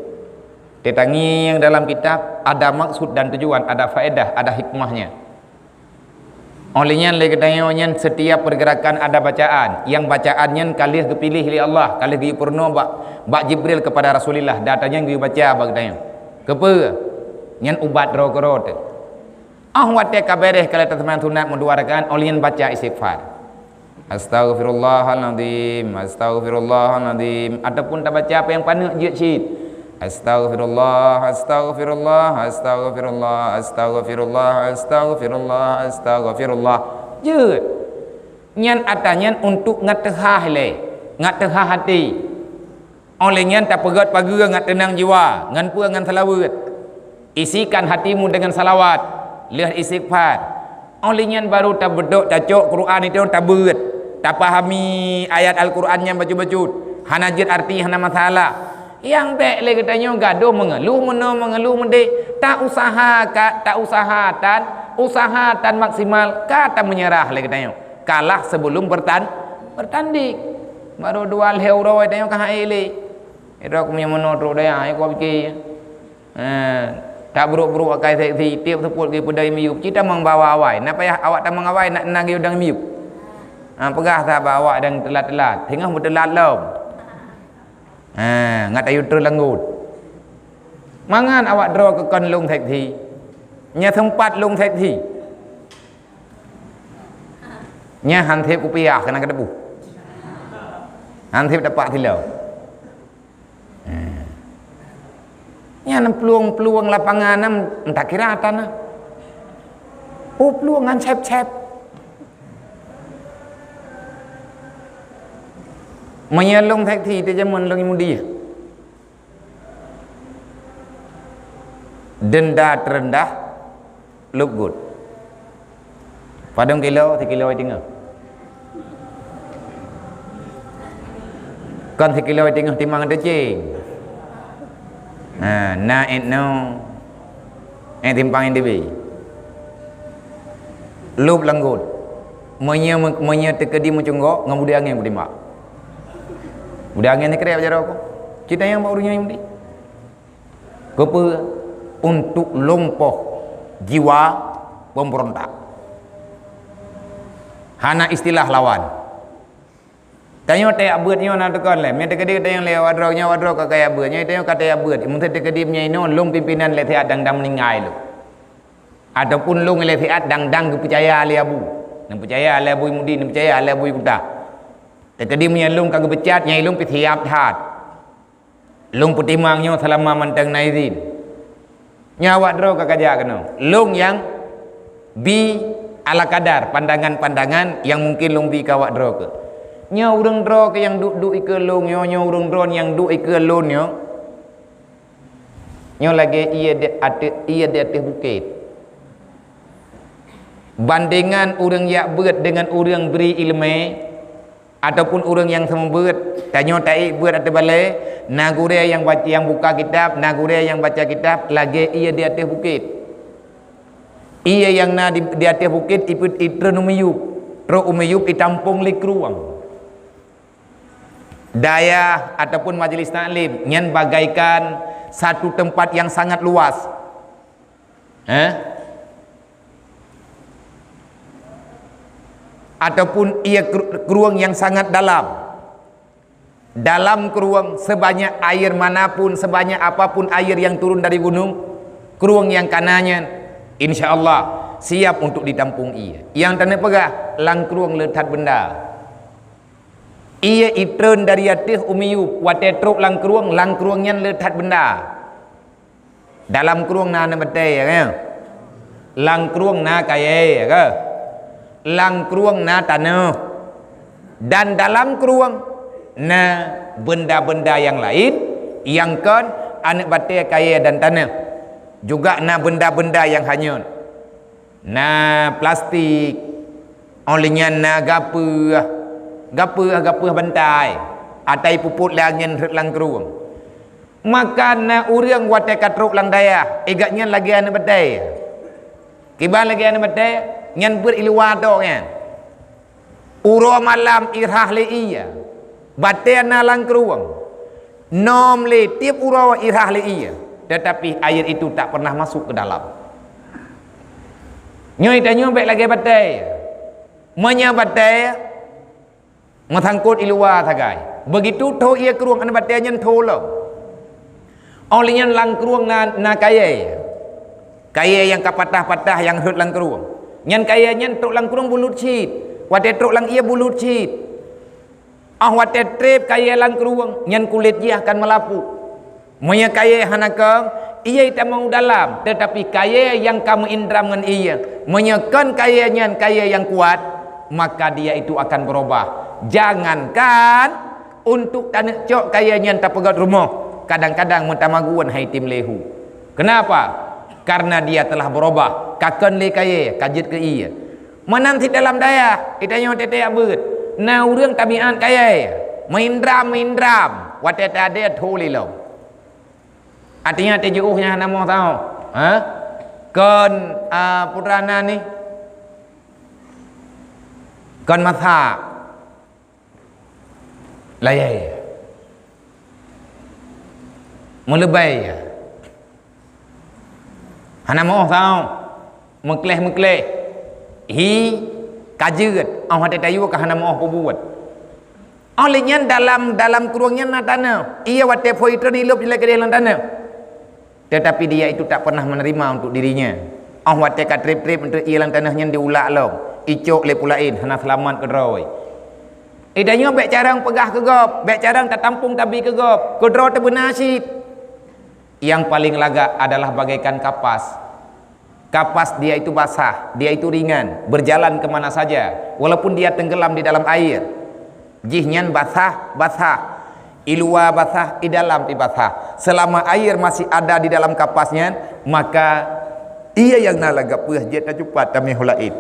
Teutangieng dalam kitab ada maksud dan tujuan, ada faedah, ada hikmahnya. Óh lheueh nyan lé geutanyoe nyan setiap pergerakan ada bacaan, nyang bacaan nyan ka lheueh geupiléh lé Allah, ka lheueh geupeurunoe bak, bak Jibril kepada Rasulullah, dan nyan geubaca bak geutanyoe. Keupeue? Nyan ubat droe keudroe teuh. Óh watée ka beres ka lheueh taseumayang sunat meudua rakaat, óh lheueh nyan baca istighfar. Astaghfirullahalazim, astaghfirullahalazim. Ataupun tabaca apa nyang paneuk jeuet cit. Astaghfirullah, astaghfirullah, astaghfirullah, astaghfirullah, astaghfirullah, astaghfirullah. Jeuet. Nyan ata nyan untuk ngat teuhah lé, ngat teuhah até. Óh lheueh nyan tapeugét pageue ngat teunang jiwa, ngon peue, ngon seulaweuet. Isikan hatimu dengan salawat, lheueh istighfar. Óh lheueh nyan baru tabeudôk tacok Quran itu tabeuet, tapahami ayat Al-Quran nyang bacut-bacut, hana jeuet arti, hana masalah. Nyang bék lé geutanyoe gadoh meungeuluh meunoe meungeuluh meudéh, ta usaha ka, ta usaha tan, usaha tan maksimal, ka tameunyeurah lé geutanyoe. Kalah sebelum bertan-, bertanding. Baru dua lhée uroe tanyoe ka hai lé. Ira ku meunyoe meunoe trok daya, hai ku pike. Eh, tak brok-brok akai seksi, tiep seupôt geupeudai miyup. Ci tamong bak awai. Na payah awak tamong awai, nak na geuyue dang miyup. Ha, peugah sahabat awak dang teulat-teulat. Singoh beuteulat lom. Ha, ngat tayue treun langgut. Mangat awak droe keu kon lông seksi. Nya sempat lông seksi. Nya han sép kupiah keunan keudeuh. Han sép tapak silau. Eh. Nyan plueng-plueng lapangan nam entah kira tanah. Oh, plueng ngan cep-cep. Meunyoe lông seksi teuh jameun lông Yahudi. Denda terendah lôb gôt. Padum kilo, sikilo teungoh. Kon sikilo teungoh timang teucing. Ha, na étno, eh, timpang N D B. Lôb langgut. Meunyoe, meunyoe teukeudi meucunggok, ngon budé angén kutimbak. Budé angén sikrek jaroe ku. Cit nyang bak ureuëng nyang Yahudi. Keupeue? Untuk lumpoh jiwa pemberontak. Hana istilah lawan. Tanyoe tajak beuet nyoe na teukon lé. Meunyoe teukeudi tanyoe lé awak droe nyoe, awak droe ka kajak beuet. Nyoe tanyoe ka tajak beuet. Meunyoe teukeudi meunyoe inoe lôn pimpinan lé siat dang-dang meuninggai lôn. Ataupun lôn lé siat dang-dang geupeucaya lé Abu. Neupeucaya lé Abu Mudi, neupeucaya lé Abu Kuta. Teukeudi meunyoe lôn ka geupeucat, nyan lôn pih siap that. Lôn peutimang nyoe seulama mantong na izin. Nyoe awak droe ka kajak keunoe. Lôn nyang bi ala kadar pandangan-pandangan nyang mungkin lôn bi keu awak droe keuh. Nyoe ureuëng droe keuh nyang duek-duek ikeue lôn nyoe, nyoe ureuëng droe nyang duek ikeue lôn nyoe. Nyoe lagée ié di ateueh, ié di ateueh bukét. Bandengan ureuëng jak beuet deungon ureuëng bri iéleumé, ataupun ureuëng nyang seumeubeuet, tanyoe taék beuet ateueh balée, na gurée nyang bac-, nyang buka kitab, na gurée nyang baca kitab, lagée ié di ateueh bukét. Ié nyang na di, di ateueh bukét ipeuet itreun u miyueb, trok u miyueb itampông lé krueng. Dayah ataupun majlis taklim nyan bagaikan satu tempat yang sangat luas. Eh? Ataupun ia kru-, krueng yang sangat dalam. Dalam krueng sebanyak air manapun, sebanyak apapun air yang turun dari gunung, krueng yang kana nyan, insya Allah, siap untuk ditampung ia. Nyang taneuk peugah, lam krueng le that benda. Ié itreun dari ateueh u miyueb, watée trok lam krueng, lam krueng nyan le that benda. Dalam krueng na aneuk batée, ya kan? Lam krueng na kayée, ya kan? Lam krueng na tanoh. Dan dalam krueng Na beunda-beunda nyang laén nyang kon aneuëk batée kayée dan tanoh. Juga na beunda-beunda nyang hanyut. Na plastik, óh lheueh nyan na gapeuh, gapeuh-gapeuh bantai, ata ipupot lé angén rhot lam krueng. Maka na ureuëng watée ka trok lam dayah, igat nyan lagée aneuëk batée. Kiban lagée aneuëk batée, nyan beuet i luwa tok nyan. Uroe malam irhah lé ie, batée na lam krueng. Nom lé tieb uroe irhah lé ie, tetapi air itu tak pernah masuk ke dalam. Nyoe tanyoe bék lagée batée. Meunyoe batée meusangkot i luwa sagai, begitu tho ie krueng aneuëk batée nyan tho lom. Óh lheueh nyan lam krueng na, na kayée. Kayée nyang ka patah-patah nyang rhot lam krueng. Nyan kayée nyan trok lam krueng bulut cit. Watée trok lam ie bulut cit. Óh watée treb kayée lam krueng, nyan kulét jih akan meulapuk. Meunyoe kayée hana kong, ie itamong u dalam, teutapi kayée nyang ka meuindram ngon ie. Meunyoe kon kayée nyan kayée nyang kuat, maka dia itu akan berubah. Jangankan untuk taneuk cok kayée nyan tapeugét rumoh, kadang-kadang meutamagun hai tim lehu. Kenapa? Karena dia telah berubah, ka kon lé kayée, ka jeuet keu ie. Meunan cit dalam dayah, itanyoe teutab beuet. Na ureuëng tabiát kayée, meindram-meindram, watée tadée tho lé lom. Artinya teujuôh nyan hana moh tao. Ha? Kon, a, putra na nih. Kon masak. Layée. Meuleubai. Hana moh tao. Meukleh-meukleh. Hi ka jeuet, óh watée tayue ka hana moh peubuet. Óh lheueh nyan dalam, dalam krueng nyan na tanoh. Ie watée phon itreun ilop dilée keudeh lam tanoh. Tetapi dia itu tak pernah menerima untuk dirinya. Óh watée ka treb-treb untuk ie lam tanoh nyan diulak lom, icok lé peue laén hana seulamat keudroe. Itanyoe bék carông peugah keu gob, bék carông tatampong tabi keu gob, keudroe teubeuna cit. Yang paling lagak adalah bagaikan kapas. Kapas dia itu basah, dia itu ringan, berjalan ke mana saja, walaupun dia tenggelam di dalam air. Jih nyan basah, basah. I luwa basah, i dalam pi basah. Selama air masih ada di dalam kapas nyan, maka ie nyang na lam gapeuh jeuet tacupat tamé ho laén.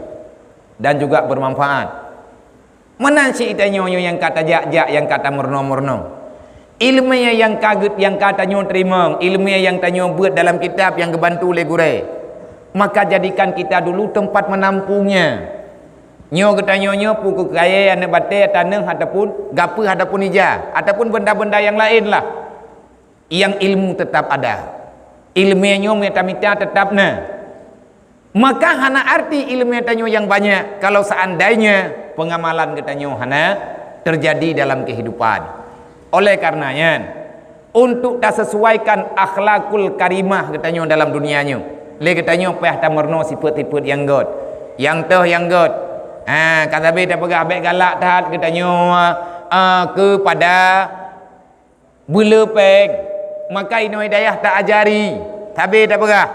Dan juga bermanfaat. Meunan cit itanyoe nyang ka tajak-jak, nyang ka tameurunoe-meurunoe. Iéleumé nyang ka gét, nyang ka tanyoe teurimong, iéleumé nyang tanyoe beuet dalam kitab nyang geubantu lé gurée. Maka jadikan kita dulu tempat menampungnya. Nyoe geutanyoe nyoe peue keu kayée aneuëk batée tanoh ataupun gapeuh ataupun ija, ataupun benda-benda nyang laén lah. Nyang ilmu tetap ada. Iéleumé nyoe mita-mita tetap na. Maka hana arti iéleumé tanyoe nyang banyak kalau seandainya pengamalan geutanyoe hana terjadi dalam kehidupan. Oleh karena nyan, untuk tasesuaikan akhlakul karimah geutanyoe dalam dunia nyoe, lé geutanyoe payah tameurunoe sifeuet-sifeuet nyang gét. Nyang toh nyang gét. Ha, ka sabe tapeugah bék galak that geutanyoe, a, keupada beuleu péng, maka inoe i dayah ta-ajari, sabe tapeugah.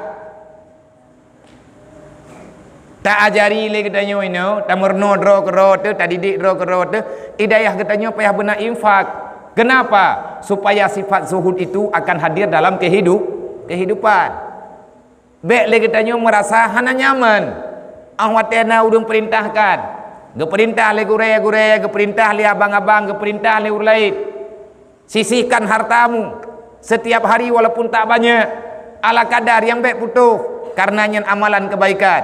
Ta-ajari lé geutanyoe inoe, tameurunoe droe keudroe teuh, tadidik droe keudroe teuh, i dayah geutanyoe payah beuna infak. Kenapa? Supaya sifat zuhud itu akan hadir dalam kehidup, kehidupan. Bék lé geutanyoe meurasa hana nyaman. Óh watée na ureuëng peurintahkan, geupeurintah lé gurée-gurée, geupeurintah lé abang-abang, geupeurintah lé ureuëng laén. Sisihkan hartamu setiap hari walaupun tak banyak, ala kadar nyang bék putôh, karena nyan amalan kebaikan.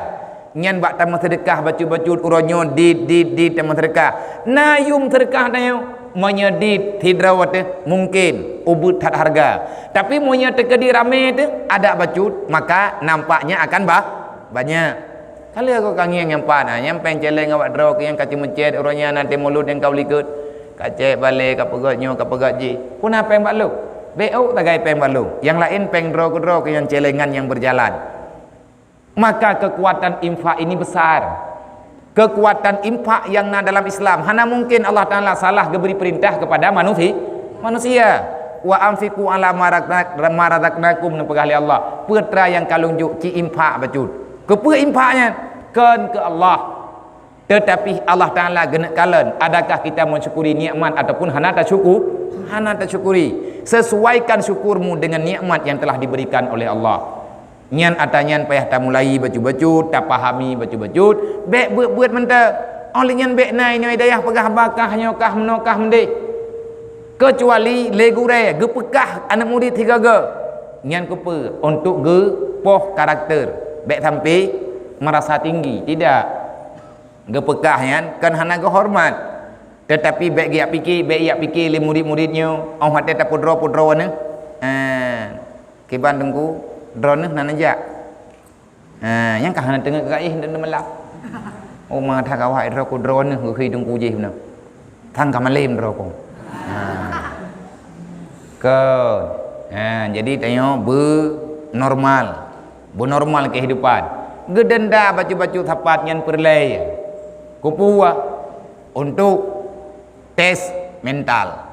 Nyan bak tameuseudeukah bacut-bacut uroe nyoe dit, dit, dit tameuseudeukah. Na yum seudeukah tanyoe, meunyoe dit sidroe teuh mungkin ubit that harga. Tapi meunyoe teukeudi ramé teuh adak bacut, maka nampaknya akan ba-, banyak. Ka lheueh ka ngieng nyang pat, ha, nyang péng céléng awak droe keu nyang ka ceumeucét uroe nyan, na teuh mulod nyang ka u likot. Ka cék balée, ka peugét nyoe, ka peugét jih. Peue na péng bak lôn? Bék ôk tagai péng bak lôn. Nyang laén péng droe keudroe keu nyang céléngan nyang berjalan. Maka kekuatan infak ini besar. Kekuatan infak yang na dalam Islam, hana mungkin Allah Taala salah geubri perintah kepada manusi-, manusia. "Wa anfiqu ala ma razaq-, ma razaqnakum," neupeugah lé Allah. Peue teuma nyang ka lôn jok, ci infak bacut. Keupeue infak nyan? Kon keu Allah. Tetapi Allah Taala geuneuk kalon, adakah kita mensyukuri nikmat ataupun hana tasyuku-, hana tasyukuri. Sesuaikan syukurmu dengan nikmat yang telah diberikan oleh Allah. Nyan ata nyan payah tamulai bacut-bacut, tapahami bacut-bacut, bék beuet-beuet mantong. Óh lheueh nyan bék na inoe dayah peugah haba kah nyoe kah meunoe kah meudéh. Keucuali lé gurée geupeugah aneuk murit sigoe-goe. Nyan keupeue? Untuk geupoh karakter. Bék sampai merasa tinggi, tidak. Geupeugah nyan kon hana geuhoreumat. Teutapi bék geujak pike, bék geujak pike lé murit-murit nyoe, óh watée tapeudroe-peudroe neuh. Ha, kiban teungku, droeneuh na neujak. Ha, nyang ka hana teungeut gaéh dan meulah. Oh, mata kawah droe ku droeneuh geuhi teungku jih beuna. Thang ka malém droe ku. Ha. Kon. Ha, jadi tanyoe beunormal. Beunormal kehidupan. Geudenda bacut-bacut sapat nyan peureulée. Kupuwa untuk tes mental.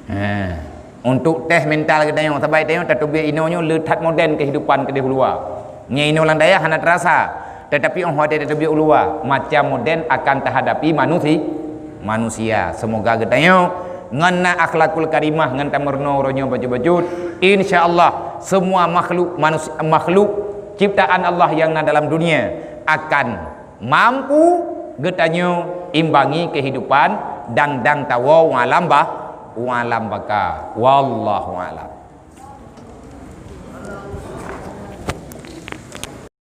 Ha, untuk tes mental geutanyoe, sabab tanyoe tateubiet inoe nyoe le that moden kehidupan keudeh u luwa. Nyoe inoe lam dayah hana terasa, tetapi óh watée tateubiet u luwa, macam moden akan tahadapi manusi-, manusia. Semoga geutanyoe ngon na akhlakul karimah ngon tameurunoe uroe nyoe bacut-bacut, insya Allah semua makhluk manus-, makhluk ciptaan Allah yang na dalam dunia akan mampu geutanyoe imbangi kehidupan dan dang tawoe u alam ba-, u alam baka. Wallahu a'lam.